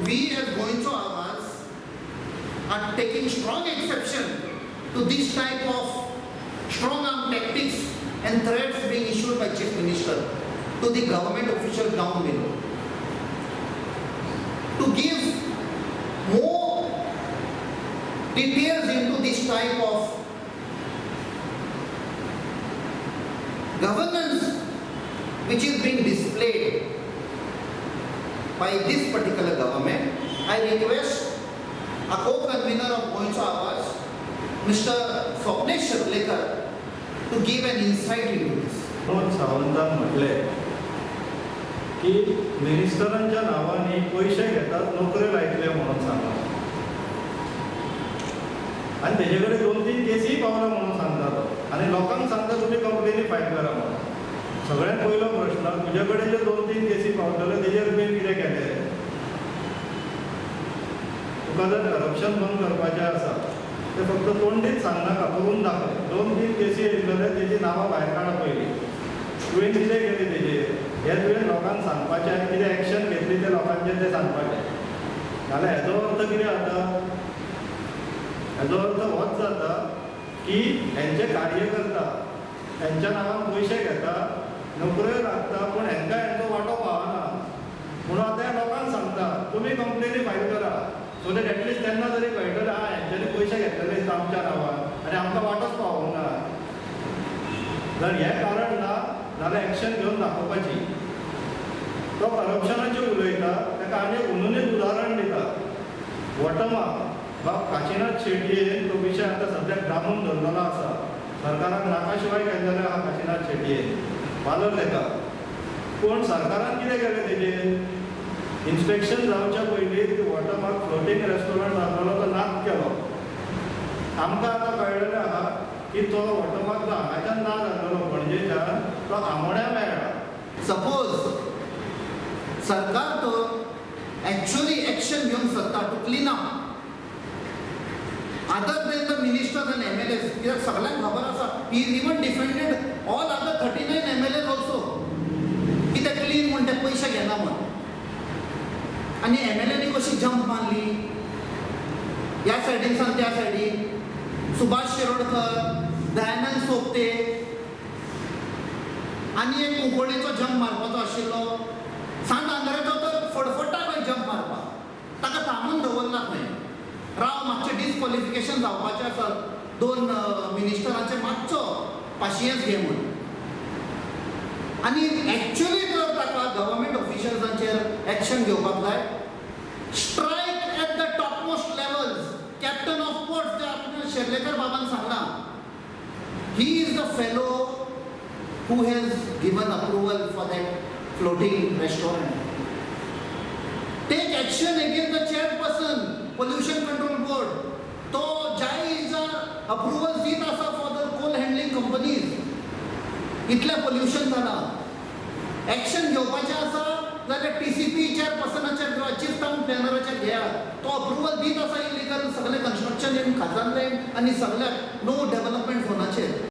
We as Goencho Awaaz are taking strong exception to this type of strong arm tactics and threats being issued by Chief Minister to the government officials down below. To give more details into this type of governance which is being displayed by this particular government, I request a co-convener of Goencho Awaaz, Mr. Swapnesh Sherlekar, to give an insight into this. Pramod सावंतान म्हटलें की मिनिस्टरांच्या नांवांनी पयशे घेतात, नोकऱ्यो लायतले म्हणून सांगला आनी तेजे कडेन 2-3 केसीय पावला म्हणून सांगता तो आनी लोकांक सांगता तुमी कंप्लेनी फायल करा म्हणून. सगळ्यांत पयलो प्रश्न, तुजे कडेन जे 2-3 केसी पावतले तेजेर तुवें कितें केलें? तुका जर करप्शन बंद करपाचें आसा तें फक्त तोंडीत सांगनाका, करून दाखय. 2-3 केसी येयल्ले तेजी नांवां भायर काडा पयलीं, तुवें कितें केलें तेजेर हें तुवें लोकांक सांगपाचें आनी कितें एक्शन घेतली तें लोकांचेर तें सांगपाचें. जाल्यार हेजो अर्थ कितें जाता? हेजो अर्थ होच जाता की हेंचे कार्यकर्ता हेंच्या नांवान पयशे घेता, नोकऱ्यो लागता, पूण हेंकां हेंचो वांटो पावना म्हणून आतां लोकांक सांगता तुमी कंप्लेनी फायल करा, सो that at least तेन्ना तरी कळटलें आं हेंच्यांनी पयशे घेतलेले दिसता आमच्या नांवान आनी आमकां वांटोच पावोंक ना. जर हें कारण ना जाल्यार एक्शन घेवन दाखोवपाची. तो करप्शनाचेर उलयता ताका आनी एक एक उदाहरण दिता. वॉटरमार्क बाब काशिनाथ शेटयेन तो विशय आतां सद्याक दामून धरलेलो आसा, सरकाराक नाका शिवाय केल्लेलो आहा काशिनाथ शेटयेन, वालोर ताका. पूण सरकारान कितें केलें तेजेर? इन्स्पेक्शन जावच्या पयलीं वॉटरमार्क फ्लोटींग रेस्टॉरंट आसलेलो तो नाक केलो. आमकां आतां कळ्ळेलें आहा की तो वॉटरमार्क जो हांगाच्यान ना जाल्लो पणजेच्यान तो आमोण्या मेळ्ळा. सपोज सरकार तो एक्चुअली एक्शन घेवंक सोदता to clean up other than the ministers and MLAs, कित्याक सगळ्यांक खबर आसा he is even defended all other 39 MLAs also की ते क्लीन म्हूण ते पयशे घेना म्हूण. आनी एमएलएनी कशी जंप मारली ह्या सायडीन त्या सायडीन, सुभाष शिरोडकर, दयानंद सोपते आनी एक कुंकळेचो जंप मारपाचो आशिल्लो, सांत आंद्रेचो तर फडफडटा खंय जंप मारपाक, ताका थांबून दवरला खंय. राव मातशें डिसक्वॉलिफिकेशन जावपाचें आसा 2 मिनिस्टरांचें, मातसो पाशियेंस घे म्हूण. आनी एक्चुअली जर ताका गव्हर्मेंट ऑफिशल्सांचेर एक्शन घेवपाक जाय, strike at the topmost levels. Captain of ports जे आपल्या शेर्लेकर बाबान सांगलां, he is the fellow who has given approval for that floating restaurant. Take action against the chairperson, Pollution Control Board. तो जाय approval दीत आसा for the coal handling companies. इतलें pollution जालां. Action घेवपाचें आसा जाल्यार टीसीपी चेअरपर्सनाचेर किंवा चीफ टावन प्लॅनराचेर घेयात. तो अप्रुवल दीत आसा इलिगल सगळें कन्स्ट्रक्शन इन खाजन लँड आनी सगळ्याक नो डेव्हलपमेंट झोनाचेर.